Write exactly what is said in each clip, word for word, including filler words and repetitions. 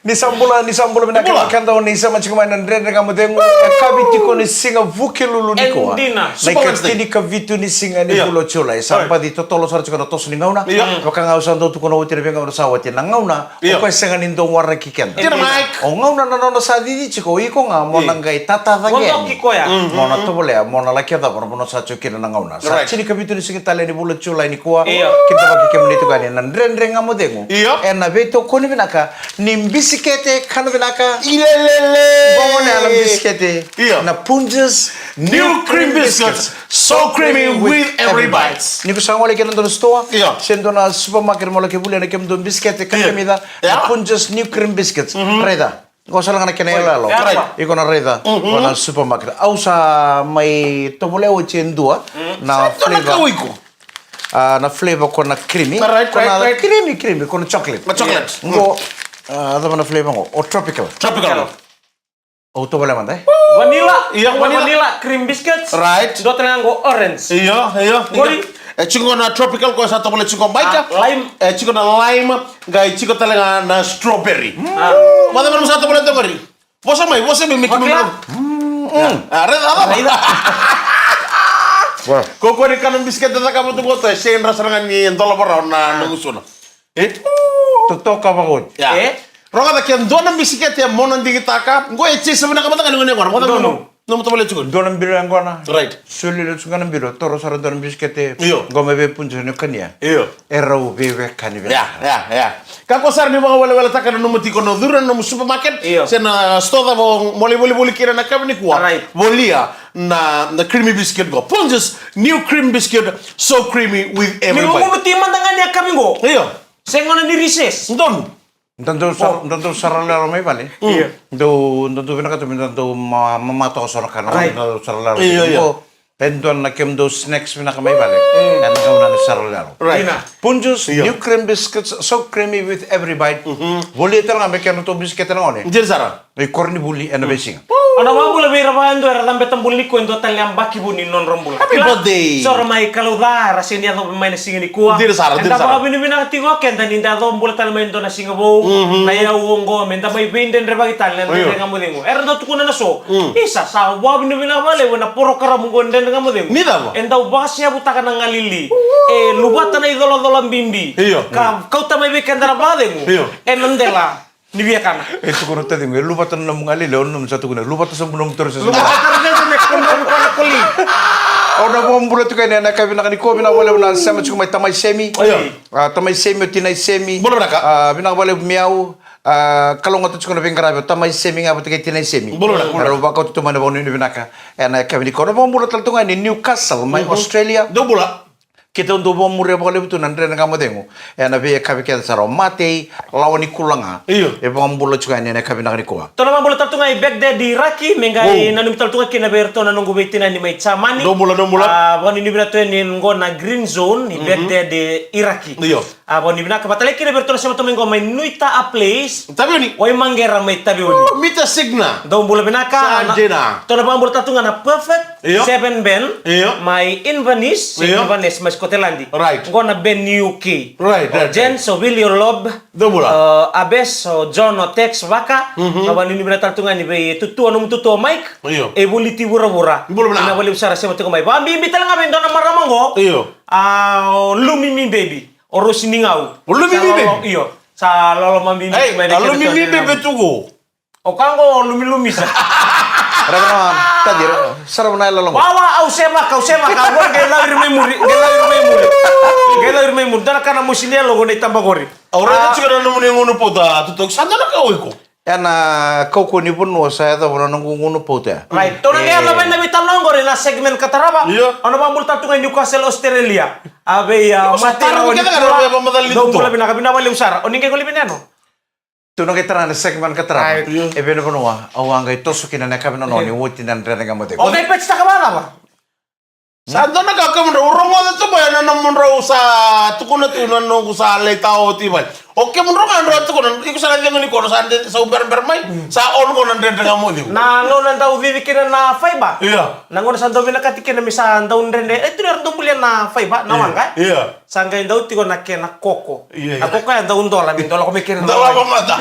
Ni sa bula, ni sa bula vinaka keda o ni sema tiko mai na Dredre Ga Mo Cegu. E kavi tiko ni siga Vukelulu nikua. E dina. Na ikatini ka vitu ni siga ni vula o Julai. Sa baci totolo sara tiko na toso ni gauna. Vaka ga au sa dau tukuna oti na veigauna sa oti, na gauna o koya sega ni dau waraki keda. O gauna na nona sa cici tiko, o iko ga mo na qai tataca yani. Mo na tovolea, mo na laki yacova na vanua sa tiko kina na gauna. Sa tini ka vitu ni siga tale ni vula o Julai nikua. Kidavaki kemuni tiko yani na Dredre Ga Mo Cegu. Ena veitokoni vinaka ni bisikete, kana vinaka. Ilelele. Qo gona na bisikete. Na Punjas New Cream Biscuits. So creamy with every bite. Ni ko sa gole kina dua na sitoa se dua na supermarket mo laki volia na kemudou bisikete ka kamica na Punjas New Cream Biscuits. Raica. Qo sa laga na kena yaloyalo. Iko na raica. Qo na supermarket. Au sa mai tovolea oti e dua na flavor. A, na flavor ko na creamy. Ko na creamy, creamy, ko na chocolate. Na chocolate. Qo, a, cava na flavor qo? O tropical. Tropical. Au tovolea mada, e? Vanilla. Io, vanilla. Vanilla cream biscuits. Right. Dua tale ga qo orange. Io, io. Qori. E tiko na tropical ko sa tovolea tiko maika. Lime. E tiko na lime, qai tiko tale ga na strawberry. Mada mada sa tovolea tiko qori. Vosa mai, vosa mai, me kemuni. Vodka. Mm, mm. Ah, raica, raica. Ko kua ni kana bisikete cakava tu qo, e sega ni ra sara ga ni dolava rawa na gusuna. E? Totoka vakaoti. Rogoca, ke dua na bisikete mo na digitaka, qo e chase vinaka mada ga ni gone qo. Donu. Nomu tavale tiko. Dua na bilo e qona. Right. Soli lesu ga na bilo, toro sara dua na bisikete. Io. Qo mai vei Punjas ni kania. Io. E rau veiwekani vei. Ya, ya, ya. Kakua sara ni vakaweleweletaka na nomu tiko na curu ena nomu supermarket. Io. Se na store cava mo lai volivoli kina na yakavi nikua. Right. Volia na, na creamy biscuit qo. Punjas new cream biscuit, so creamy with every bite. Ni gunu ti mada ga ni yakavi qo. Io. Se gona ni recess. Donu. Da dau sara, da dau sara lalo mai vale. Io. Dau, da dau vinakata me da dau ma, mamatoka so na kana. Right. Da dau sara lalo. Io, io. E dua na kemudou snacks vinaka mai vale. Ena gauna ni sara lalo. Right. Dina. Punjas, io, new cream biscuits, so creamy with every bite. Volia tale ga me kedratou bisikete na gone. Dina sara. Ni koronivuli ena veisiga. Au na vakabula vei ira vakayadua era cabeta bula nikua e dua tale na yabaki vou ni nodra bula. Happy birthday. So ra mai kalou ca, era sega ni yacova mai na siga nikua. Dina sara, dina sara. Eda vakavinavinaka tiko o keda ni da yacova bula tale mai e dua na siga vou. Na iyau oqo me da mai veidredrevaki tale na Dredre Ga Mo Cegu. Era dau tukuna na so. Isa, sa vakavinavinaka vakalevu ena porokaramu oqo Dredre Ga Mo Cegu. Ni cava? E dau vakaseyavutaka na galili. E luvata na icolacola bibi. Io. Ka kauta mai vei keda na vakacegu. Io. Ena dela ni viakana. E tukuna taciqu, e luvata na nomu galili, o nomu sa tukuna, luvata sobu nomu torosa. Luvata torosa na koli. Au na vakabula tiko yani ena yakavi vinaka nikua, vinaka vakalevu na sema tiko mai tamai Semi. Io. A, tamai Semi, o tinai Semi. Bula vinaka. A, vinaka vakalevu Miau. A, kalougata tiko na veiqaravi o tamai Semi ga vata kei tinai Semi. Bula vinaka. Erau vakauta tu mai na vakanuinui vinaka ena yakavi nikua. Au na vakabula tale tu ga yani Newcastle mai Australia. Dou bula. Keitou dau vakamuria vakalevu tu na Dredre Ga Mo Cegu ena veiyakavi kece sara. O Matei Lawanikulaga. Io. E vakabula tiko yani ena yakavi vinaka nikua. Tou na vakabula tale tu ga i Baghdad i Iraki, me qai nanumi tale tu ga kina vei iratou na noqu veitinani mai Jamani. Dou bula, dou bula. A, vakanuinui vinaka tu yani qo na Green Zone i Baghdad i Iraki. Io. A, vakanuinui vinaka vata tale kina vei iratou na sema tu mai qo mai Nuita a Place. Taveuni. Waimaqera mai Taveuni. O, Mita Signa. Dou bula vinaka. Sa dina. Tou na vakabula tale tu ga na Perfect. Io. Seven Ben, io, mai Inverness, se Inverness, mai Scotland. Right. Qo na Ben U K. Right, right, right. O Jens, o Willie, o Lob. Dou bula. O Abes, o John, o Tex, Vaka. Mhm. Ka vakanuinui vinaka tale tu ga yani vei tutua, nomu tutua o Mike. Io. E Voliti vuravura. Bula vinaka. Vinaka vakalevu sara sema tiko mai. Vakabibi tale ga vei dua na marama qo. Io. A, o Lumi Mi Baby. O Rosi Nigau. O Lumi Mi Baby? Io. Sa lolo mami. Ei, a Lumi Mi Baby tu qo. O ka qo lumilumisa. Rava na tadi, rava. Sarava na yaloyalo. Wawa, au sevaka, au sevaka. Au qori qai lau ira mai muri, qai lau ira mai muri. Qai lau ira mai muri. Dua na ka na mosi ni yaloqu na itaba qori. Au raica tiko na nomuni gunu pauta, Tutoki. Sa dua na ka o iko. Ena kaukauwa ni vanua sa yacova na noqu gunu pauta. Right. Tou na qai yacova ena veitalanoa qori na segment ka tarava. Io. Au na vakabula tale tu ga i Newcastle, Australia. A vei, a, Mate Rawa Nikula. Dou bula vinaka, vinaka vakalevu sara. O ni qai gole vinaka. Tou na qai tara na segment ka tarava. Right. E vei na vanua au a qai toso kina na yakavi nanoa ni oti na Dredre Ga Mo Cegu. O qai petitaka vakacava? Sa dua na ka kemudrau rogoca tu mai na nomudrau sa tukuna tu na noqu sa lai tawa oti vale. O kemudrau ga drau tukuna, iko sa na cegu ni kono sa de, sa uberabera mai. Sa on ko na Dredre Ga Mo Cegu. Na gauna dau cici kina na faiba. Io. Na gauna sa dau vinakati kina me sa dau dredre. E tu ni era dau bulia na faiba, na waqa. Io. Sa qai dau tiko na kena koko. Io, io. Na koko ya dau dola, me dola ko me kena dola ko mata.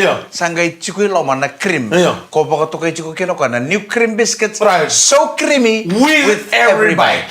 Io. Sa qai tiko i loma na cream. Io. Ko vakatokai tiko kina o koya na new cream biscuits. Right. So creamy with every bite.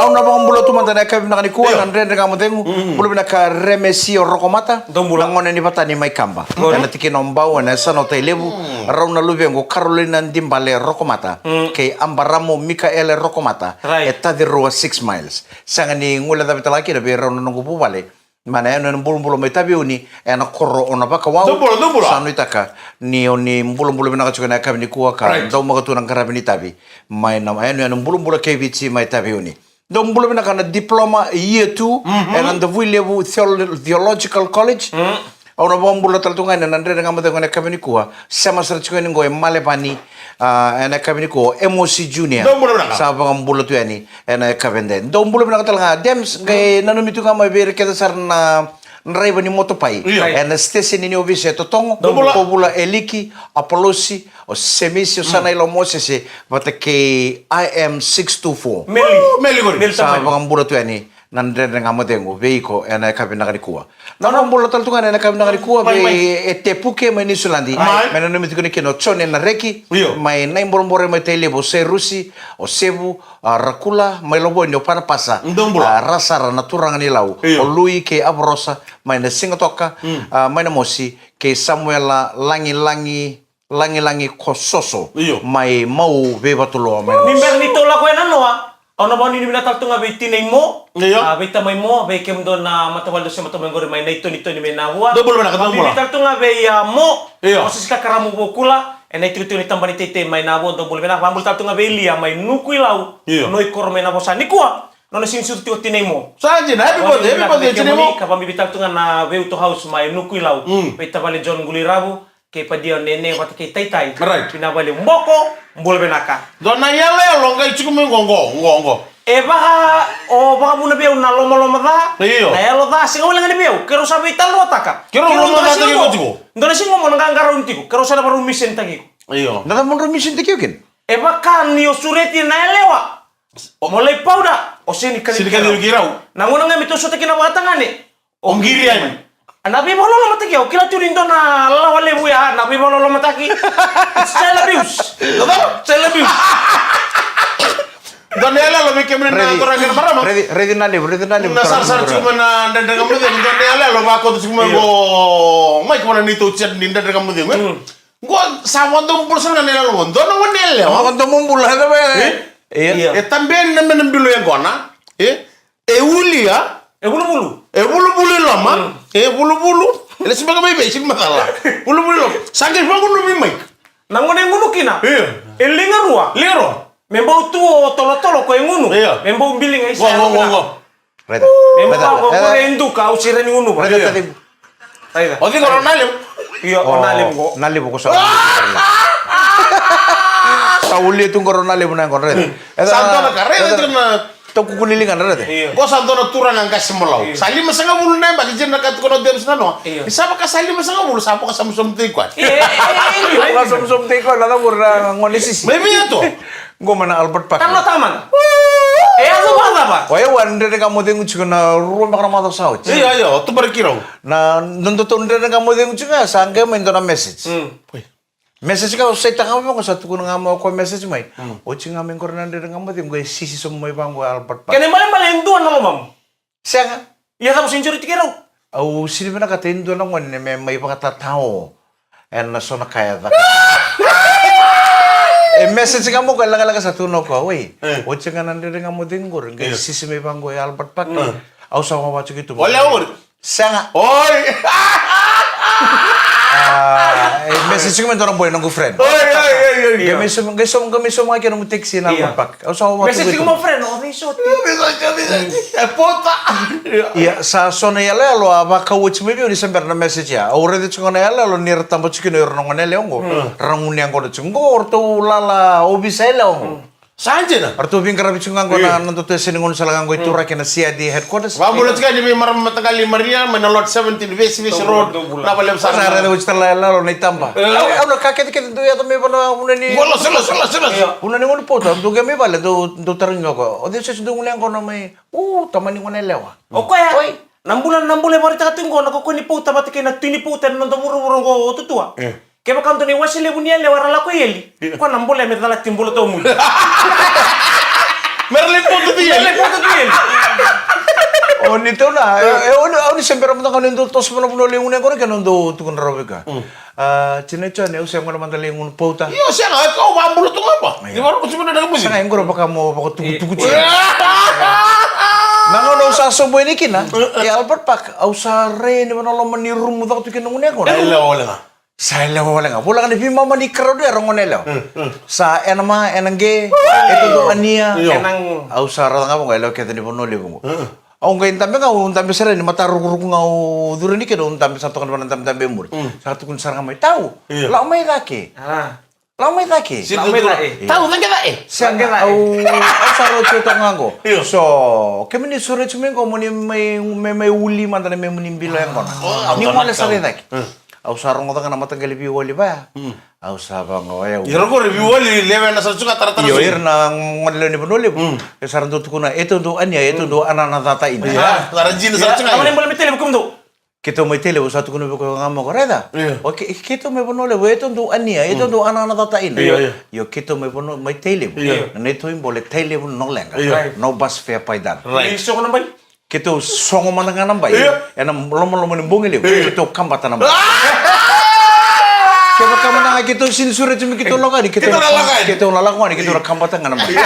Au na vakabula tu mada na yakavi vinaka nikua, io, na Dredre Ga Mo Cegu. Mm. Bula vinaka Remesi o Rokomata. Dou bula. Na gone ni Vatani mai Kaba. Io. Ena tikina o Bau, ena yasana o Tailevu. Mm. Rau na luvequ Carolina Dibale Rokomata. Mm. Kei Abaramo Mikaele Rokomata. Right. E Tacirua six miles. Sega ni guilecavi tale ga kina vei rau na noqu vuvale. Mai na yanuyanu bulabula mai Taveuni, ena koro o Navakawau. Dou bula, dou bula. Sa nuitaka ni o ni bulabula vinaka tiko ena yakavi nikua ka, right, daumaka tu na qaravi ni tavi. Mai na yanuyanu bulabula kei Viti mai Taveuni. Dou bula vinaka na diploma year two, mhm, ena Davuilevu Theol-, Theological College. Mm. Au na vakabula tale tu ga yani na Dredre Ga Mo Cegu ena yakavi nikua. Sema sara tiko yani qo e Malevani, ah, ena yakavi nikua o Emosi Junior. Dou bula vinaka. Sa vakabula tu yani ena yakavi edai. Dou bula vinaka tale ga Dems, qai nanumi tu ga mai vei ira kece sara na draiva ni motopai. Io. Ena siteseni ni ovisa e Totogo. Dou bula. Ko Vula Eliki, Apolosi, o Semisi, o, mm, Sanaila, o Mosese, vata kei I M six two four. Meli. Meli qori. Meli. Sa vakabula tu yani na Dredre Ga Mo Cegu vei iko ena yakavi vinaka nikua. Na vakabula tale tu ga ena yakavi vinaka nikua vei, mai, mai, e Tepuke mai Niusiladi. Mai. Mai nanumi tiko ni kina o Jone Nareki. Io. Mai Naiborebore mai Tailevu o Serusi, o Sevu, a, Rakula, mai Lovoni o Panapasa. Dou bula. A, ra sara na turaga ni Lau. Io. O Lui kei Avarosa, mai na Sigatoka, mm, a, mai na Mosi, kei Samuela Lagilagi, Lagilagi Kososo. Io. Mai Mau, Veivatoloa, mai na Mosi. Ni bera ni tou lako ena noa, au na vakanuinui vinaka tale tu ga vei tinai Mo, io, a, vei tamai Mo, vei kemudou na matavuvale dou se matavuvale qori mai Naitonitoni mai Navua. Dou bula vinaka, dou bula. Vakanuinui tale tu ga vei, a, Mo, io, o Sisi Kakaramu Vokula, ena itikotiko ni tabana ni teitei mai Navua, dou bula vinaka. Vakabula tale tu ga vei Lia mai Nukuilau, io, Noikoro mai Navua. Sa nikua nona sinisuru tiko tinai Mo. Sa dina, happy birthday, happy birthday, tinai Mo. Ka vakabibi tale tu ga na Veuto House mai Nukuilau, mm, vei tavale John Quliravu, kei Padia o Nene vata kei Taitai. Right. Vinaka vakalevu Boko, bula vinaka. Dua na iyaloyalo qai tiko mai qo, qo, qo, qo. E vaka, o vakavuna vei au na lomaloma ca, io, na yalo ca, sega wale ga ni vei au, keirau sa veitalanoataka. Keirau lomalomacataki iko tiko. Dua na siga qo mo na qaqarauni tiko, keirau sa na varau misinitaki iko. Io. Na cava mo drau misinitaki au kina? E vaka ni o sureti na yalewa. O mo lai pauda, o sega ni kacivi keirau. Sega ni kacivi keirau. Na gauna ga me tou sota kina vakatagane, o qiri yani. Na veivakalolomataki au, kila tu ni dua na lawa levu ya, na veivakalolomataki. It's child abuse. Child abuse. Dua na yalewa vei kemuni na turaga kei na marama. Raici, raici na levu, raici na levu. Na sarasara tiko mai na Dredre Ga Mo Cegu, dua na yalewa vakauta tiko mai qo. Mai kemuni na neitou chat ni Dredre Ga Mo Cegu, e? Mm. Qo sa vakadomobula sara ga na yalewa qo. Dua na gone yalewa. Vakadomobula, e, e. Io. E tabe yani na me na bilo yaqona. E? E ulia. E vuluvulu. E vuluvulu i loma. Mm. E vuluvulu. E lesi beka mai vei, sega ni macala. Vuluvulu i loma. Sa qai vagunuvi mai. Na gone e gunu kina. Io. E liga rua. Liga rua. Me bau tu o tolotolo ko e gunu. Io. Me bau biliga i sa. Qo, qo, qo, qo. Raica. Me bau qo, qo e duka, au sega ni gunuva. Raica, raica. Raica. O cei qo, o Nalevu? Io, o Nalevu qo. Nalevu qo sa. Sa ulia tu qo rau na levu na yaqona, raica. Sa dua na ka, raica tiko na. Tau kuku ni liga na, raica. Io. Qo sa dua na turaga qase balavu. Io. Sa limasagavulu na yabaki, dina na ka tukuna o James na noa. Io. Ni sa vaka sa limasagavulu, sa vaka samusamu tei koya. Io, io, io, io. Vaka samusamu tei koya, na cavura na gone sisi. Mai vei yato? Qo mai na Albert Park. Talo tamana. E yaco vakacava? O yau a dredre ga mo cegu tiko na rua beka na macawa sa oti. Io, io, tubara kirau. Na, na dodonu dredre ga mo cegu tiko ga, sa qai mai dua na message. Mm. Message ka au saitaka ga mai vaqo, sa tukuna ga mai o koya message mai. Mm. Oti ga mai qori na dredre ga mo cegu, qai sisi sobu mai vaqo Albert Park. Kena ibalebale e dua na lomamu. Sega. Ia cava se injuri tiko rau? Au sini vinakata e dua na gone me mai vakatatao ena so na ka e caka. E message ga mai o koya, lekaleka sa tukuna o koya, oi. Eh. Oti ga na dredre ga mo cegu qori, qai sisi mai vaqo e Albert Park. Mm. Au sa vavatu ki tu. Olea qori. Sega. Oi. Ah, e message ga mai dua na boy, noqu friend. Oi, oi, oi, oi. Qai mai sobu, qai sobu, qai mai sobu ga kina nomu taxi na Albert Park. Au sa vavatu. Message ga mai friend, o vei soti. E pota. Ia, sa so na iyaloyalo a vakau oti mai vei au ni se bera na message ya. Au raica tiko na iyaloyalo ni ra taba tiko kina o ira na gone yalewa qo. Mm. Ra gunu yaqona tiko qo, o ratou lala ovisa yalewa qo. Mm. Sa dina. Ratou veiqaravi tiko ga qo na, na doto e sega ni gunu sala ga qo i Turaki na C I D headquarters. Vabula tiko ni vei marama mataqali Maria, mai na lot seventeen Vesivesi Road. Dou bula. Na vale sa. Sa raica oti tale na iyaloyalo na itaba. Eh. Au, au na ka kece kece dou yaco mai vana vuna ni. Bula, sila, sila, sila. Vuna ni gunu pauta, dou qai mai vale, dou, dou tarogi ga o koya. O cei soti dou gunu yaqona mai. U, tamani gone yalewa. O koya. Oi. Na bula, na bula e vakaraitaka tiko qo, na kokoi ni pauta vata kei na tui ni pauta ena noda vuravura qo o Tutua. Eh. Kevaka dua na iwase levu ni yalewa era lako i eli, io, koya na bula me calati bula taumuli. Mera lai pauta tu i eli. Mera lai pauta tu i eli. O ni tau na, e, e, o ni, o ni se bera mada ga ni dou toso mai na vanua lai gunu yaqona kei na dou tukuna rawa vei koya. Mm. A, Tina Jone, au se gone mada lai gunu pauta. Io, sega, au vabula tu ga ba. Io. Ni varo ko sumana na musi. Sega, e qori vaka mo vakatukutuku tiko. Io. Na gauna au sa sobu yani kina, e Albert Park, au sa rai yani vana loma ni rumu caka tu kina na gunu yaqona. E lewa wale ga. Sa yalewa wale ga. Voleka ni veimama ni crowd era gone yalewa. Mm, mm. Sa ena ma, ena qe, e todo ania. Io. Ena. Au sa raica ga vaqo yalewa kece ni Vanua Levu qo. Mm. Au qai dabe ga, au dabe sara ni mata rukuruku ga au curu yani kina, au dabe sara toka ni vana dabedabe e muri. Mm. Sa tukuna sara ga mai, Tau, io, lako mai cake. Ah. Lako mai cake. Lako mai cake. Tau, cake cake. Sega, au, au sa rauta toka ga qo. Io. So, kemuni sureti mai qo, moni mai, mai, mai uli mada na memuni bilo yaqona. Oh, ni gole sara i cake. Mm. Au sa rogoca ga na mataqali veiwali vaya. Mm. Au sa vaqo, e au. Ira qori veiwali, lewe na sa suka taratara. Io, su. Ira na gone lewe ni Vanua Levu. Mm. E sa ra dau tukuna, e tou dau ania, e tou dau anana cata ina. Io, sa ra jina sa suka. Io, sa ra jina sa suka. Keitou mai Tailevu, sa tukuna vei koya ga mai qo, raica. Io. O ke-, keitou mai Vanua Levu, e tou dau ania, e tou dau anana cata ina. Io, io. Io, keitou mai Vanua, mai Tailevu. Io. Na neitou ibole Tailevu no leqa. Io. Right. No bus fare paidana. Right. Ni sogo na bai. Keitou sogo mada ga na bai. Io. Ena lomaloma ni bogi levu. Io. Keitou kabata na bai. Ah! Kevaka mada ga keitou sini sureti me keitou lako yani, keitou na lako yani. Keitou na lako yani, keitou na kabata ga na bai.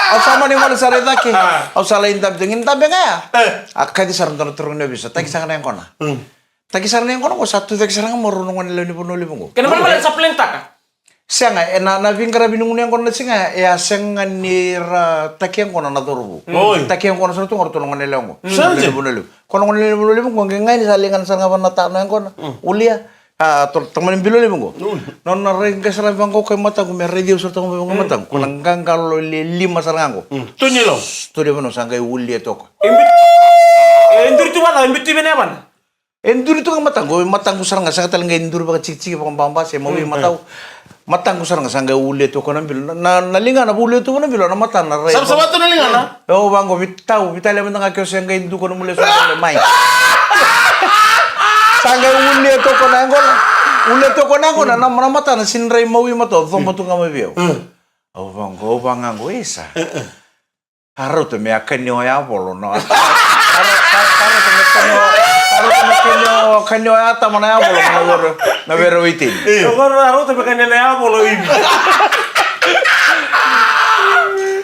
Au sa mani gole sara i cake. Ah. Au sa lai dabe tu, ni dabe ga ya. Eh. A kaci sara dua na turaga ni ovisa, taki sara na yaqona. Mm. Taki sara na yaqona qo, sa tu cake sara ga mai rau na gone lewe ni Vanua Levu qo. Kena ibalebale sa plan taka? Sega, ena, na veiqaravi ni gunu yaqona na siga ya, e a sega ni ra taki yaqona na cauravou. Oi. Taki yaqona sara tu ga o ratou na gone lewe qo. Mm. Sa lewe ni Vanua Levu. Ko na gone lewe ni Vanua Levu qo, qai ga ni sa ligana sara ga vana ta na yaqona. Mm. Ulia. A, to, tamani bilo levu qo. Mm. Nona rai qai sara vaqo ko i mataqu, me raici au sara toka vaqo i mataqu. Ko na qaqalo le lima sara ga qo. Mm. Tony Lau. Tony Lau, sa qai ulia toka. E bi-, e duri tu vata, e bitu i vei na yavana. E duri tu ga mataqu, mataqu sara ga, sega tale ga e duri vakatikitiki, vakababa, se mawi matau. Mataqu sara ga sa qai ulia tu ko na bilo. Na, na, na ligana, ulia tu ko na bilo, na matana rai. Savasava tu na ligana. Au vaqo, Vitau, Vitau, le mada ga ke o se qai duka nomu lesu mai. Sa qai ulia tu ko na yaqona. Ulia tu ko na yaqona, na, na matana sini rai mawi matau, coba tu ga mai vei au. Mm. Au vaqo, au vaqo, isa. A rauta me a kania o yavolo, no. A rauta me kania o, a rauta me kania o, kania o yatama na yavolo, na were, na were o itini. Io. A rauta me kania na yavolo, ivi.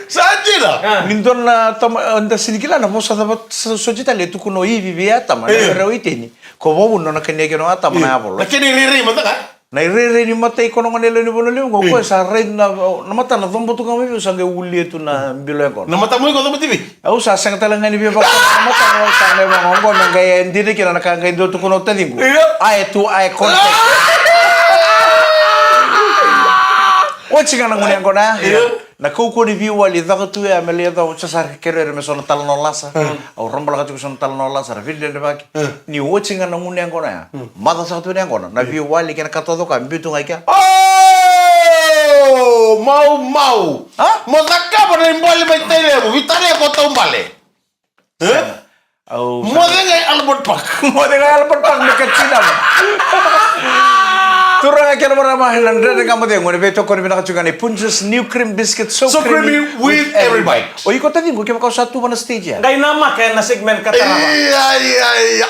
Sa dina. Ah. Ni dua na tama, da sini kila na vosa cava soti tale e tukuna o ivi vei yatama, na were o itini. Ko vavuna na kania kina o yatama na yavolo. Na kena irairai mada ga. Na irairai ni matai ko na gone lewe ni Vanua Levu qo, o koya sa rai na, na matana coba tu ga mai vei au sa qai ulia tu na bilo yaqona. Na matamu iko coba tu vei? Au sa sega tale ga ni via vaka na matana, au sa qai vaqo, qo me qai dina kina na ka qai dua tukuna o taciqu. Io. Eye to eye contact. Oti ga na gunu yaqona ya. Io. Na kaukauwa ni veiwali caka tu ya me lai yacova, sa sara kerere me so na talanoa lasa. Mm. Au rabalaka tiko so na talanoa lasa, ra vidredrevaki. Mm. Ni oti ga na gunu yaqona ya. Mm. Maca saka tu na yaqona. Na veiwali kei na ka taucoko ya, biu tu ga i kea. Oh, mau, mau. Ha? Mo cakava na ibole mai Tailevu, vitare ko taubale. Eh? Au Mo cega i Albert Park. Mo cega i Albert Park me ka tinama. Turaga kei na marama, ena Dredre Ga Mo Cegu, ena veitokoni vinaka tiko ga ni Punjas New Cream Biscuit, so, so creamy, creamy with, with every, every bite. Bite. O iko taciqu, kevaka o sa tuva na stage ya, qai namaka ena segment ka tarava. Ia, ia, ia.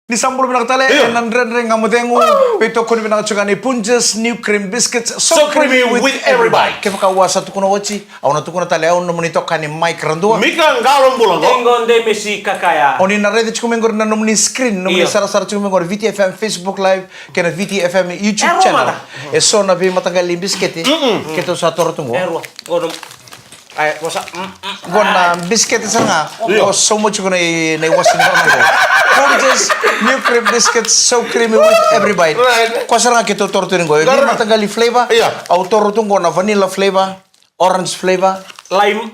Ni sa bula vinaka tale, io, ena Dredre Ga Mo Cegu, veitokoni vinaka tiko ga ni Punjas New Cream Biscuits, so, so creamy, creamy with, with every, every bite, bite. Kevaka au a sa tukuna oti, au na tukuna tale, au na nomuni itokani Mike Radua. Mika Qalo Bula qo. Qo Demesi Kakaya. O ni na raica tiko mai qori na nomuni screen, nomuni, io, sarasara tiko mai qori, Viti F M Facebook Live, kei na Viti F M YouTube channel. E rua mada. E so na veimataqali bisikete, mm-mm, keitou sa toro tu qo. E rua. Qo na Ai, vosa, mm, mm. Qo na bisikete sara ga. Io. Qo sauma tiko na i, na iwasi ni vanua qo. Punjas New Cream Biscuits, so creamy with every bite. Right. Qo sara ga keitou toro tu ni qo. Qo na veimataqali flavor. Io. Au toro tu qo na vanilla flavor, orange flavor. Lime,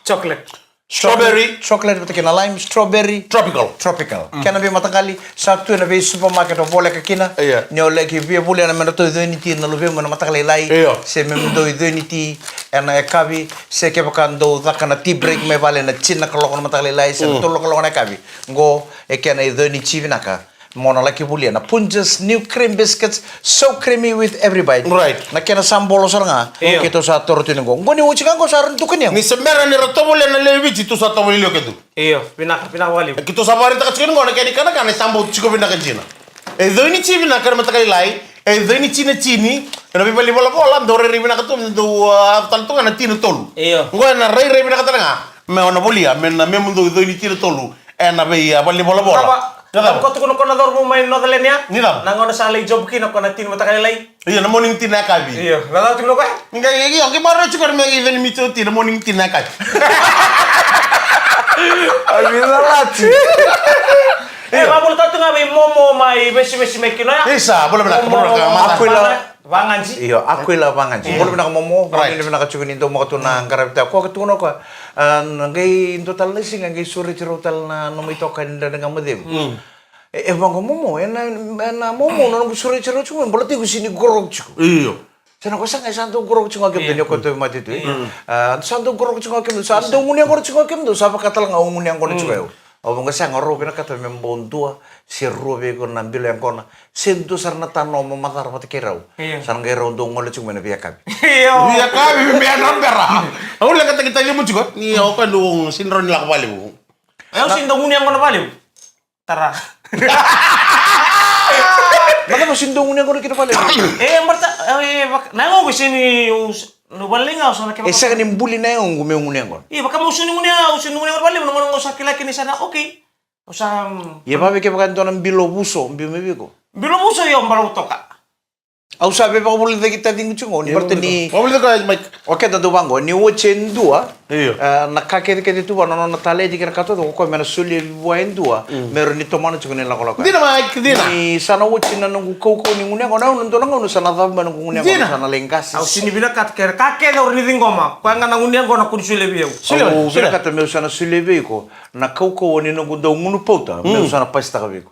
chocolate. Strawberry. Chocolate, vata kei na lime, strawberry. Tropical. Tropical. Mm. Kena veimataqali, sa tu ena veisupermarket o voleka kina. Io. Ni o laki via volia na me ratou icoiniti na luvemu ena mataka lailai. Io. Se me dou icoiniti ena yakavi. Se kevaka dou caka na tea break mai vale ena tini na kaloko na mataka lailai. Se na, mm, tolu na kaloko na yakavi. Qo e kena icoiniti vinaka. Mo na laki volia na Punjas New Cream Biscuits, so creamy with every bite. Right. Na kena sa bolo sara ga. Io. Keitou sa toro tu ni qo. Qo ni oti ga qo sa ra ni tukuni. Ni se bera ni ra tovolea na lewe i Viti, tou sa tovolea o keitou. Io, vinaka, vinaka vakalevu. E keitou sa vakaraitaka tiko ni qo na kena ikanakana e sa bau tiko vinaka dina. E coiniti vinaka ena mataka lailai, e coiniti na tini, ena veivalenivolavola, dou rairai vinaka tu, dou, ah, tale tu ga na tini tolu. Io. Qo ena rairai vinaka tale ga. Me o na volia, me na memu dou coiniti na tolu. Ena vei, ah, valenivolavola. Cava? Cava? Ko tukuna ko na cauravou mai Northland ya? Ni cava? Na gauna sa lai job kina ko na tini mataka lailai. Io, na morning tea na yakavi. Io, na cava tukuna ko ya? Qai, qai, qai, qai marau tiko me qai coiniti oti na morning tea na yakavi. A vida lati. E, io. Vabula tatu ga vei Momo mai Vesivesi mai kina ya. Isa, bula vinaka, bula vinaka, Momo mata. Aquila. Vagaji. Io, Aquila Vagaji. Io. Bula vinaka Momo, right, bula vinaka tiko ni dau maka tu na qaravi tiko. Ko ka tukuna o koya, ah, na qai dua tale na siga, qai sureti rau tale na nomu itokani Dredre Ga Mo Cegu. Mm. E, e vaqo Momo, ena, ena Momo, na noqu sureti rau tiko, e bula tiko sini qoroqo tiko. Io. Sa na ko sa qai sa dau qoroqo tiko ga kemudou, io, ni o koya tauvimate tu, e? Mm. Ah, sa dau qoroqo tiko ga kemudou, sa dau gunu yaqona tiko ga kemudou, sa vaka tale ga au gunu yaqona tiko ga, mm, au. Au vaqo sa ga rau vinakata me bau dua, se rua vei iko na bilo yaqona. Se dua sara na tanoa mo macala vata kei rau. Io. Sa na qai rau dau gole tiko mai na veiyakavi. Io. Veiyakavi me yadra bera. Au lekataki tale mo tiko. Ni o koya dau sini rau ni lako valevu. Au sini dau gunu yaqona valevu. Tara. Na cava sini dau gunu yaqona kina valevu? E, marta, e, vaka, na yagoqu sini, u, na vale ga, au sa na kevaka. E sega ni buli na yagoqu meu gunu yaqona. Io, vaka mo sini gunu yaqona, au sini gunu yaqona valevu, na gauna au sa kila kina sa na, okay. Au sa, mm. Ia vave kevaka e dua na bilo vuso biu mai vei iko. Bilo vuso io, balavu toka. Au sa veivakavulici taciqu tiko ni, io, baleta ni. Vakavulici koya, Mike. O keda dau vaqo, ni oti e dua. Io. Ah, na ka kecekece tu vua na nona taledi kei na ka taucoko, o koya me na solia vua e dua. Mm. Me rawa ni tomana tiko na ilakolako. Dina, Mike, dina. Ni sa na oti na noqu kaukauwa ni gunu yaqona, au na dua na gauna sa na cava mai noqu gunu yaqona, dina, sa na lai qasi. Au sini vinakata kei na ka kece au rawa ni ciqoma. Koya ga na gunu yaqona ko ni solia vei au. Solia, au solia. Vinakata meu sa na solia vei iko na kaukauwa ni noqu dau gunu pauta, mm, meu sa na pasitaka vei iko.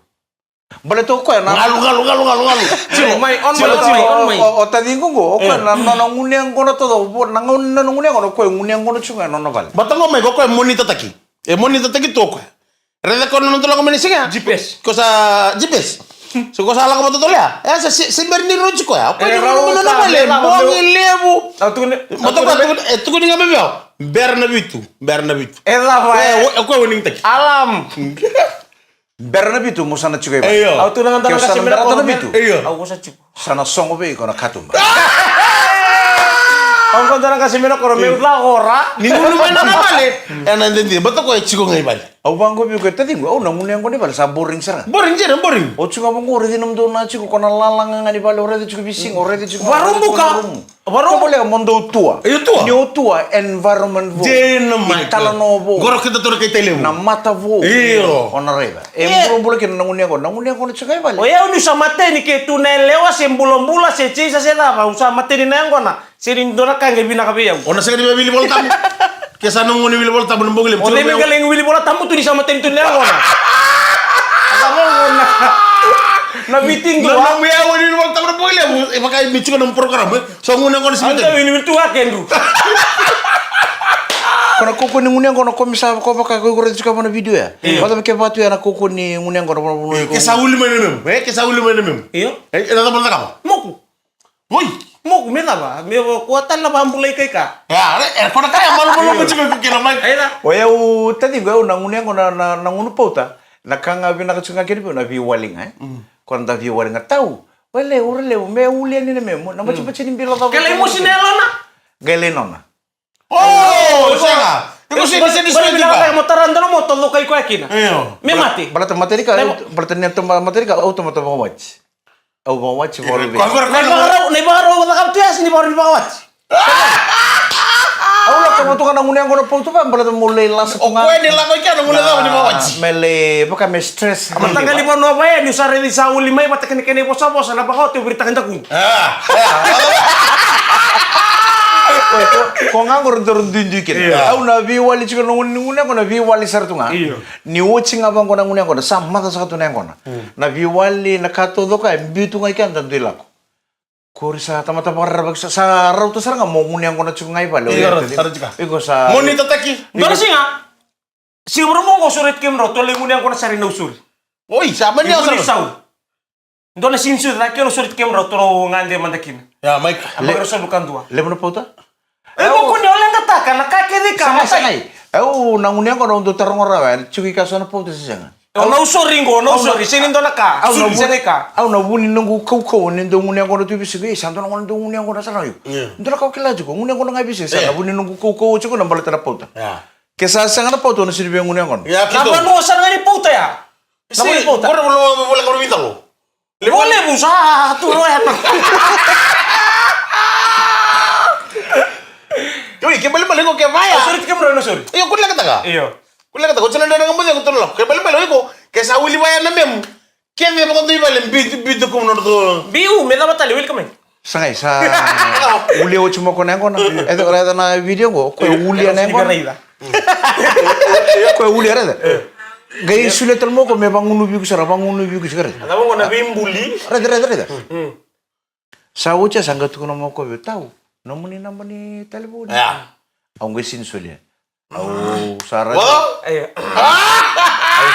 Baleta o koya na galu, galu, galu, galu, galu. Tilo, mai, on mai, tilo, on mai, tilo, on mai. O, o, o taciqu qo, o koya, e, na, na, na gunu yaqona taucoko, na gauna na gunu yaqona, o koya gunu yaqona tiko ga e nona vale. Baleta qo mai, o koya e monitataki. E monitataki tu o koya. Raica ko na noda lako mai na siga. G P S. Ko sa G P S. So ko sa lako vata tale ya. E sa se, se bera ni rauti koya. O koya e, ni rauta, nona vale, e lako bogi levu. Au tukuni, baleta au tukuni, tukuni, e tukuni ga mai vei au. Bera na vitu, bera na vitu. E cava, e, e, o, o koya warning taki. Alarm. Bera na vitu mo sa na tiko i vale. Io. Au tukuna ga na qase me na koro, na vitu. Io. Au sa tiko. Sa na sogo vei iko na katuba. Au qo dua na qase me na koro, meu lako ra. Ni gunu mai na vale. Ena dede, baleta o koya e tiko ga i vale. Au vaqo vei iko, taciqu, au na gunu yaqona i vale, sa boring sara. Boring sara, boring. O tiko ga vaqo, o raici nomudou na tiko, ko na lala ga ni vale, o raica tiko veisiga, o raica tiko. Varubuka. Vakarau. Ko voleka mo dou tua. Io, tua. Ni o tua, environment vou. Dina mai. Italanoa vou. Qori keda tou na kai Tailevu. Na mata vou. Io. O na raica. E bulabula kina na gunu yaqona. Na gunu yaqona tiko ga i vale. O yau niu sa mateni ke tu na yalewa se bulabula se jeisa se cava. Au sa mateni na yaqona. Sega ni dua na ka qai vinaka vei au. O na sega ni mai wili Vola Tabu. Ke sa na gunu wili Vola Tabu na bogi levu. O cei me qai lai wili Vola Tabu tu ni sa mateni tu na yaqona. Na viti dua. Na nomu yau ni wili Vola Tabu na bogi levu. E vaka e me tiko na program, e. Sa gunu yaqona sa mateni. Anda wili wili tu a kedru. Ko na kaukaua ni gunu yaqona ko mi sa ko vaka ko iko raica tiko vana video ya. Io. Vata me ke vatu ya na kaukaua ni gunu yaqona vana vana. Ke sa uli mai na memu. E, ke sa uli mai na memu. Io. E, e na cava na cakava? Moku. Oi! Moku, me cava? Me kua tale na vabulai kai ka. Ya, e, e, ko na ka ya malumalumu tiko ko kina mai. Aira. O yau taciqu, au na gunu yaqona na, na, na gunu pauta. Na ka ga vinaka tiko ga kina vei au na veiwali ga, e. Mm. Ko na da veiwali ga tau. Wele, ura levu, me uli yani na memu. Na bati bati ni bilo cava. Kele mosi na yalona. Qai lai nona. Oh, sega. Iko sega, sega, sega, sega. Mo tara dua na moto, loka iko ya kina. Io. Me mate. Baleta mate ni ka, baleta ni mate ni ka, au tamata vakawati. Au vakawati, vakawati. Ko, ko, ko, na ivakarau, na ivakarau, na ivakarau, tu ya, ni ivakarau, ni vakawati. Au lako mo toka na gunu yaqona pauta va, baleta mo lai lasa tu ga. O koya ni lako i kea na gunu yaqona ni vakawati. Me lai, vaka me stress. Mataqali vanua va ya, ni sa raici sa uli mai, vata kei na kena ivosavosa, na vakawati, o viritaka dakuqu. Ah. Oi, ko, ko ga qori doro duidui kina. Io. Au na veiwali tiko na gunu, gunu yaqona, veiwali sara tu ga. Io. Ni oti ga vaqo na gunu yaqona, sa maca saka tu na yaqona. Mm. Na veiwali, na ka taucoko, e biu tu ga i kea da dui lako. Qori sa tamata vakarerevaki sa, sa rauta sara ga mo gunu yaqona tiko ga i vale. Io, rauta, rauta tiko. Iko sa. Mo ni tataki. Dua na siga. Siga vakarogo qo, sureti kemudrau, tou lai gunu yaqona sara i Nausori. Oi, sa mani au sara. Dua na siga ni sucu, na kena sureti kemudrau, tou gade mada kina. Ya, Mike. A vakarautaka dua. Levu na pauta? E, au, ko ni o leqataka na ka kece ka. Sagai, matai. Sagai. Au na gunu yaqona au dau taroga rawa, e tiko i ka so na pauta se sega? Au Nausori qo, Nausori, sega ni dua na ka. Au na vu-, sega ni ka. Au na vu ni noqu kaukauwa ni dau gunu yaqona tu i veisiga, e, sa dua na gauna dau gunu yaqona sara io. Io. Dua na ka au kila tiko, gunu yaqona ga i veisiga, sa na vu ni noqu kaukauwa tiko na baleta na pauta. Ya. Ke sa sega na pauta, au na sega ni via gunu yaqona. Ya, na vanua sara ga ni pauta ya. Na vanua ni pauta. Kora vula, vula, vula, vula, vula. Levu, levu, sa tu roya. Oi, ke balebale iko ke vaya. Nausori, ke mura, Nausori. Io, ko lekataka. Io. Ko lekataka, ko tala dana ga mo ko tala. Ke balebale iko, ke sa uli vaya na memu. Ke me vakadui vale, biu, biu tu ko na to. Biu, me cava tale, welcome. Sagai, sa uli oti mo ko na yaqona. E, raica na video qo, ko uli na yaqona. Ko uli, raica. Qai solia tale mo ko me vagunuvi iko sara, vagunuvi iko sara. Cava qo na veibuli? Raica, raica, raica. Mm. Sa oti ya sa qai tukuna mo ko vei au, tau, nomuni naba ni talevoni. Ya. Au qai sega ni solia. Au sa raica. Au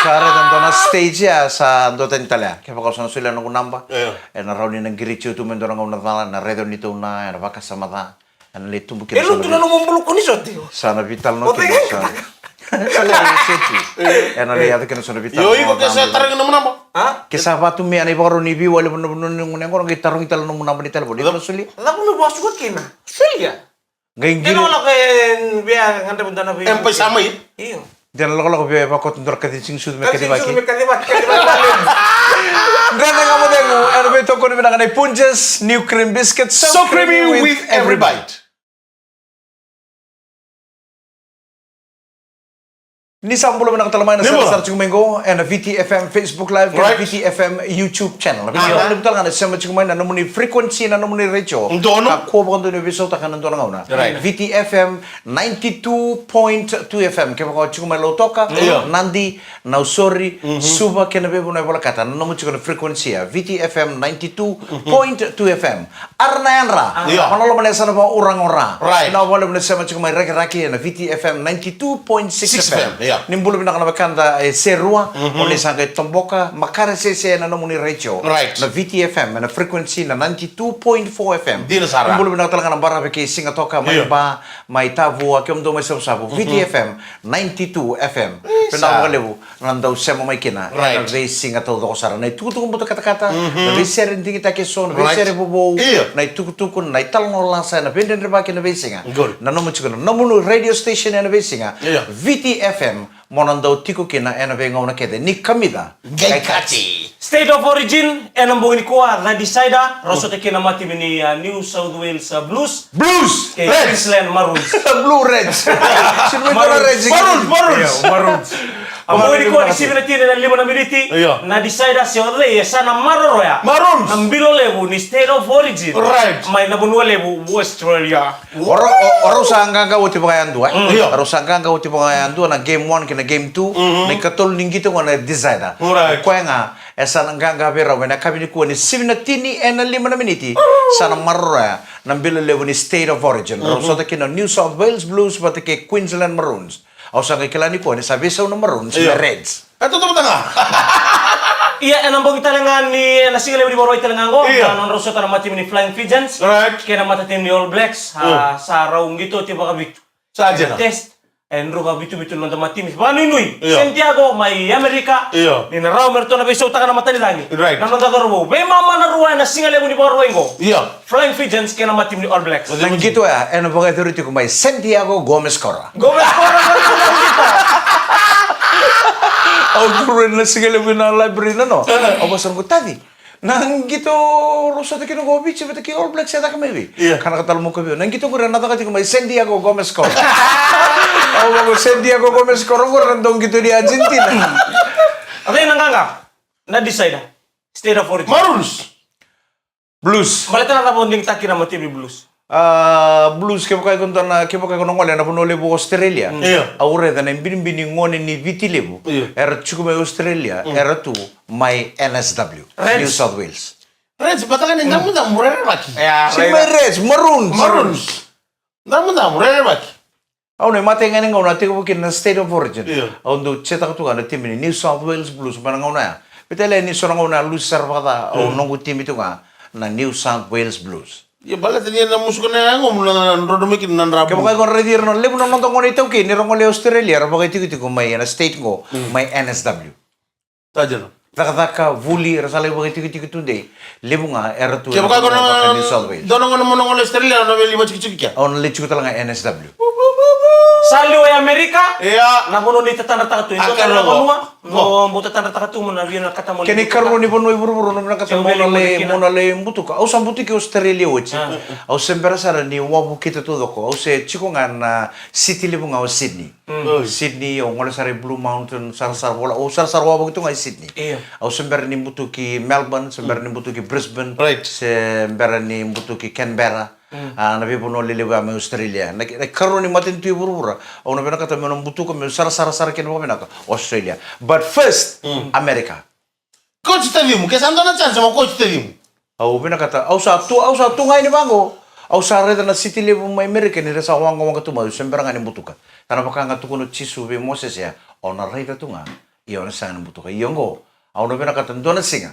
sa raica dua na stage ya sa duatani tale ya. Kevaka au sa na solia noqu naba. Ya. Ena rawa ni na qiriti au tu me dua na gauna cala, na raica ni tau na, ena vakasama ca. Ena lai tubu kina. E lutu na nomu buluku ni sote. Sa na veitalanoa kina sa. Sa lai sotu. Ena lai yaco kina sa na veitalanoa. Io, iko ke sa tarogi nomu naba. A? Ke sa vatu me ena ivakarau ni veiwali vanua ni gunu yaqona qai tarogi tale nomu naba ni talevoni. Iko na solia. Cava na vasuka kina? Solia. Qai qiri. Ena lako e via gadreva dua na vei. Em pai sa mai. Io. Dina lakolako via vakoto dua na kaci ni siga ni sucu me kacivaki. Kaci ni siga ni sucu me kacivaki, kacivaki vale. Dredre Ga Mo Cegu, ena veitokoni vinaka nei Punjas, new cream biscuit, so creamy with every bite. Ni sa bula vinaka tale mai na sema sara tiko mai qo ena V T F M Facebook Live, kei na V T F M YouTube channel. Vinaka vakalevu tale ga na sema tiko mai na nomuni frequency, na nomuni retio. Donu. Kakua vakadua ni veisautaka ena dua na gauna. Right. V T F M ninety-two point two F M, kevaka o tiko mai Lautoka, Nadi, Nausori, Suva kei na veivanua e volekata, na nomu tiko na frequency ya, V T F M ninety-two point two F M. Ara na yadra, io, na loma ni yasana vakauraga o Ra. Right. Vinaka vakalevu na sema tiko mai Rakiraki ena V T F M ninety-two point six F M. Six F M, io. Ni bula vinaka na wekada e Serua, o ni sa qai toboka, makare sese ena nomuni retio. Right. Na V T F M, ena frequency na ninety-two point four F M. Dina sara. Ni bula vinaka tale ga na baravi kei Sigatoka, mai Ba, mai Tavua, kemudou mai Savusavu. V T F M ninety-two F M. Isa. Vinaka vakalevu na dau sema mai kina. Right. Ena veisiga taucoko sara. Na itukutuku butokatakata, na veisere digitaki eso, na veisere vovou, io, na itukutuku, na italanoa lasa, na veidredrevaki ena veisiga. Good. Na nomu tiko, na nomuni radio station ena veisiga. Io. V T F M mo na dau tiko kina ena veigauna kece ni kamica. Qai kati. State of Origin, ena bogi nikua, The Decider, rau sota kina na matimi ni, uh, New South Wales, uh, Blues. Blues! Kei Reds. Queensland Maroons. Blue Reds. Maroons. Maroons, Maroons. Io, Maroons. A bogi nikua ni sivi na tini ena lima na miniti. Io. Na Decider se o cei e sa na maroroya. Maroons. Na bilo levu ni State of Origin. Right. Mai na vanua levu Australia. O rau, o, o rau sa qaqa oti vakayadua, e? Mm. Io. O rau sa qaqa oti vakayadua na game one kei na game two, mhm, na ikatolu ni qito qo na Decider. Right. O koya ga, e sa na qaqa vei rau, ena yakavi nikua ni sivi na tini ena lima na miniti, sa na maroroya na bilo levu ni State of Origin. Rau, mhm, sota kina New South Wales Blues vata kei Queensland Maroons. Au sa qai kila nikua ni sa veisau na Maroons, io, na Reds. E totoka ga. Ia, ena bogi tale ga ni, ena siga levu ni Vakarauwai tale ga qo, io, na nodrau sota na matimi ni Flying Fijians, right, kei na matatimi ni All Blacks, a, mm, sa rau qito oti vakavitu. Sa dina. Test, e druka vituvitu na noda matimi. Vakanuinui, io, Santiago mai Amerika, io, ni na rawa me ratou na veisautaka na matanicagi. Right. Na noda cauravou. Veimama na rua ena siga levu ni Vakarauwai qo. Io. Flying Fijians kei na matimi ni All Blacks. Na qito oya, ena vakayacori tiko mai Santiago Gomez Cora. Gomez Cora, Gomez Cora. Au curu ena siga levu ena library na no. Au vakasaqa, taci. Na qito rau sota kina qo Viji vata kei All Blacks e caka mai vei? Io. Ka na ka tale mo ka vei. Na qito qori na caka tiko mai Santiago Gomez Cora. Au vaka Santiago Gomez Cora qori na dau qito ni Argentina. A cei na qaqa? Na Decider. State of Origin. Maroons. Blues. Baleta na cava o digitaka kina na matimi ni Blues? A, Blues, kevaka iko dua na, kevaka iko na gole ena vanua levu o Australia. Mm. Io. Au raica na ibinibini gone ni Viti levu. Io. Era tiko mai Australia, mm, era tu mai N S W. Reds. New South Wales. Reds, baleta ga ni damudamu rerevaki. Ia, sega ni mai Reds, Maroons. Maroons. Damudamu rerevaki. Au na imatai ga ni gauna a tekivu kina na State of Origin. Io. Au dau cheer-taka tu ga na timi ni New South Wales Blues mai na gauna ya. Vitalia ni so na gauna a lusi sara vakaca, au, mm, noqu timi tu ga na New South Wales Blues. Io, baleta ni na musuka na yagomu na drodro mai kina na drabu. Kevaka iko raici ira na levu na noda gone iTaukei ni ra gole Australia, ra vakaitikotiko mai ena state qo, mm, mai N S W. Tajana. Cakacaka, vuli, era sa lai vakaitikotiko tudei. Levu ga era tu ena vanua vaka New South Wales. Dua na gone mo na gole Australia, na veli vatikitiki kea. Au na lai tiko tale ga N S W. Sa liwa e Amerika. Ia. Na vanua ni tatadrataka tu. Dua tale na vanua mo bau tatadrataka tu mo na vinakata mo. Kena ikarua ni vanua i vuravura mo na vinakata mo na lai, mo na lai butuka. Au sa butuki Australia oti. A. Au se bera sara ni wavokita taucoko. Au se tiko ga na city levu ga o Sydney. Mm. Oi. Sydney, au gole sara i Blue Mountain, sarasara vola, au sarasara wavoki tu ga i Sydney. Io. Au se bera ni butuki Melbourne, se bera ni butuki Brisbane, right, se bera ni butuki Canberra. Mm. A, na veivanua lelevu ya mai Australia. Na, na ikarua ni matanitu i vuravura, au na vinakata meu na butuka, meu sarasara sara kina vakavinaka, Australia. But first, mm, America. Coach Tacimu, ke sa dua na chance mo coach Tacimu. Au vinakata, au sa tu, au sa tu ga yani vaqo. Au sa raica na city levu mai Amerika ni ra sa waqawaqa tu mai, au se bera ga ni butuka. Ka na vaka ga tukuna o Jisu vei Mosese ya, o na raica tu ga, ia o na sega ni butuka. Ia oqo, au na vinakata dua na siga,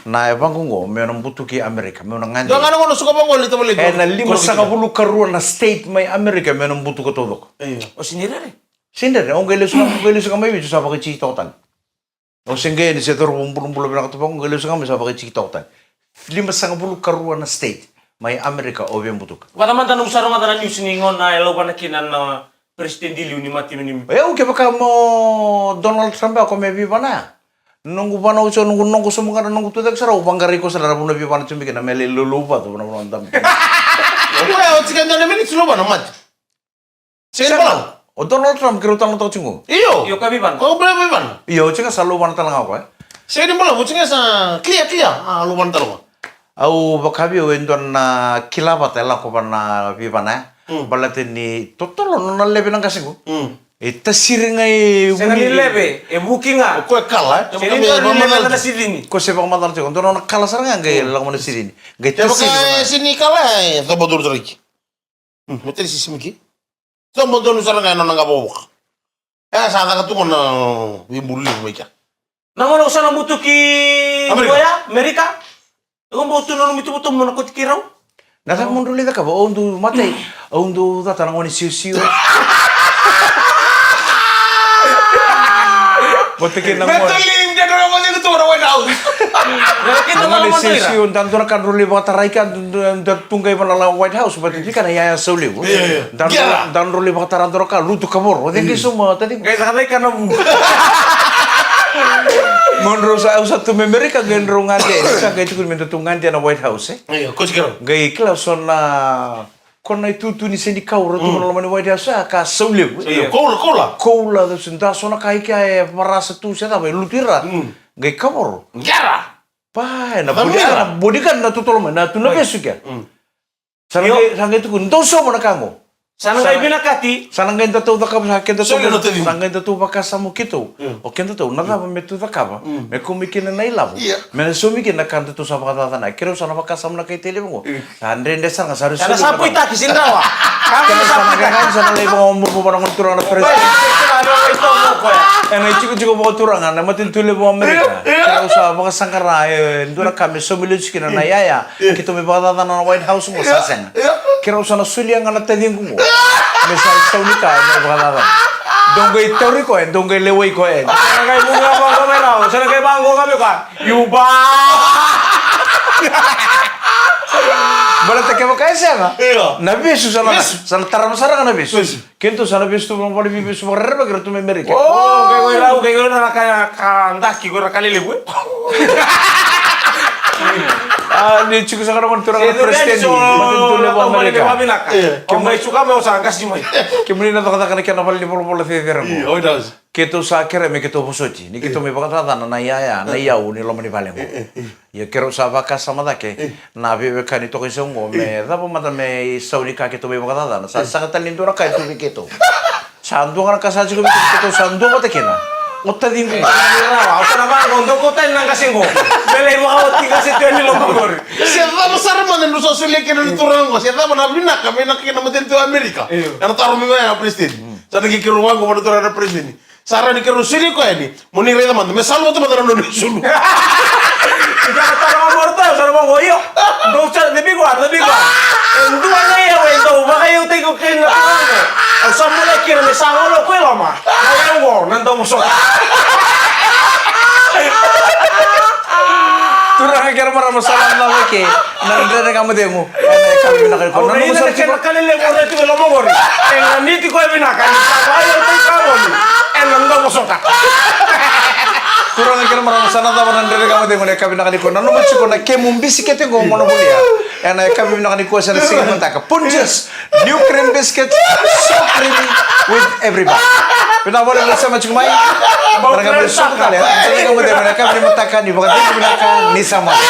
na yavaqu oqo, meu na butuki Amerika, meu na gade. Dua ga na gauna suka vaqo, lita vale. E na limasagavulu karua na state mai Amerika meu na butuka taucoko. Io. O sega ni rere? Sega ni rere, au qai lesu ga, au qai lesu ga mai Viti, au sa vakaitiki toka tale. Au se qai yani se cauravou bulabula vinaka tu vaqo, qai lesu ga mai sa vakaitiki toka tale. Limasagavulu karua na state mai Amerika au via butuka. Vata mada noqu sa rogoca na news ni gauna e lauvana kina na president i liu ni matimi ni. E, au kevaka mo Donald Trump ya ko me veivana ya. Noqu vana au sa noqu, noqu sobu ga na noqu tucake sara, au vaqarai ko sara na vanua veivana tu mai kina me lai loulou vatu na vanua damu. Oi, au tiko e dua na miniti, louvana mate. Sega ni balavu. O Donald Trump keirau talanoataka tiko qo. Io. Io, ka veivana. Ko balavu veivana. Io, tiko sa louvana tale ga o koya. Sega ni balavu, tiko sa clear, clear. A, louvana tale ga. Au vaka vei au e dua na kila vata e lako vua na veivana ya. Mm. Baleta ni totolo nona leve na qase qo. Mm. E tasiri ga e vuni. Sega ni leve, e vuki ga. O koya e kala, e? Sega ni dua ni leve na sidini. Ko se vakamacala tiko. Dua nona kala sara ga qai lako mai na sidini. Qai tasiri ga. Kevaka e sega ni kala, e coba duru taraki. Mm, me tani sisimiki. Sa mo donu sara ga e nona qavokavoka. E sa caka tu ga na veibulu levu mai kea. Na gauna o sa na butuki Amerika. Koya, Amerika. Iko bau tu na nomu itubutubu mo na koti keirau. Na cava mo dou lai cakava, o dou matai, o dou cata na gone siosio. Vata kei na gone. Kena ka vale tu na White House. Kena ka vale tu. Sisi, da dua na ka drau lai vakatarai ka, da tu qai vana la White House, but vika na yaya sau levu. Io, io. Da drau lai vakatara dua na ka, lutu kavoro. O cei qai sauma, tadi? Qai saka dai kana vu. Mo drau sa, au sa tu mai Amerika, qai drau gade. Sa qai tukuni me da tu gade na White House, e? Io, ko si kero. Qai kila so na Ko na itutu ni senikau ra tu na loma ni White House, a ka sau levu. Io, koula, koula. Koula, da so na ka i kea e varasa tu se cava e lutu i ra. Qai kavoro. Qera. Pa, e na bodi, na bodi ka na totolo mai, na tu na vesu kea. Sa na qai, sa qai tukuni, dou sauma na ka qo. Sa na qai vinakati. Sa na qai datou cakava, sa qai datou, sa qai datou vakasama keitou. O kedatou, na cava me tou cakava, me kumi kina na ilavo. Me na saumi kina na ka datou sa vakacacana. Keirau sa na vakasama na kai tei levu qo. Sa dredre sara ga sa ri sulu. Sa na sa puitaki, sa na rawa. Keirau sa na qai, sa na lai vakamumu vua na gone turaga na president. Ena itikotiko vakaturaga na matanitu levu o Amerika. Keirau sa vakasaqara e dua na ka me saumi lesu kina na yaya. Keitou me vakacacana na White House qo sa sega. Keirau sa na solia ga na taciqu qo. Me sa sau ni ka me vakacacana. Dou qai tauri koya, dou qai lewai koya. Sa na qai vuqa vaqo mai rau, sa na qai vaqo ga me koya. Yuba! Baleta kevaka e sega. Io. Na vesu sa na, sa na tarava sara ga na vesu. Keitou sa na vesu tu vale, veivesu vakarerevaki ira tu mai Amerika. O, qai qo i rau, qai qo i rau na ka, ka daki, qo i rau ka lelevu, e? A, ni tiko saka na gone turaga na president. Matanitu levu o Amerika. Kemuni, kemuni na cakacaka na kena vale ni volavola cecere qo. Keitou sa kerea me keitou vosoti ni keitou mai vakacacana na iyaya, na iyau ni loma ni vale qo. Ia keirau sa vakasama cake na veiwekani toka i sau qo me cava mada me isau ni ka keitou mai vakacacana. Sa sega tale ni dua na ka e tu vei keitou. Sa dua ga na ka sa tiko vei keitou, keitou sa dua vata kina. O taciqu. Au sa na vaqo, dou kau tani na qase qo. Me lai vakaoti qase tu yani loma qori. Se cava sara mada ni sa solia kina na turaga qo, se cava na vinaka me na kina matanitu Amerika. Ena taro mai vaya president. Sa na qai keirau vaqo vata turaga na president. Sa rawa ni keirau soli koya yani, mo ni raica mada, me sa lomata mada na nona isulu. Ika na taro ga mo ratou, sa na vaqo, io. Dou sa, the big one, the big one. E dua na iyau e dau vakayautaki iko kina na turaga qo. Au sa bula kina me sa golo ko i loma. Na iyau qo, na dau vosota. Turaga kei na marama, sa na lava ke. Na Dredre Ga Mo Cegu. Ena yakavi vinaka nikua. Au na ina na kena ka lelevu o rai tu e loma qori. E ganiti koya vinaka ni sa vakayautaki ka voli. Ena dau vosota. Turaga kei na marama, sa na cava na Dredre Ga Mo Cegu ena yakavi vinaka nikua. Nanuma tiko na kemu bisikete qo mo na volia. Ena yakavi vinaka nikua se na siga ni mataka. Punjas, new cream biscuit, so creamy with every bite. Vinaka vakalevu na sema tiko mai. Vinaka vakalevu na sema tiko mai. Dredre Ga Mo Cegu ena yakavi ni mataka, ni vakacegu vinaka, ni sa moce.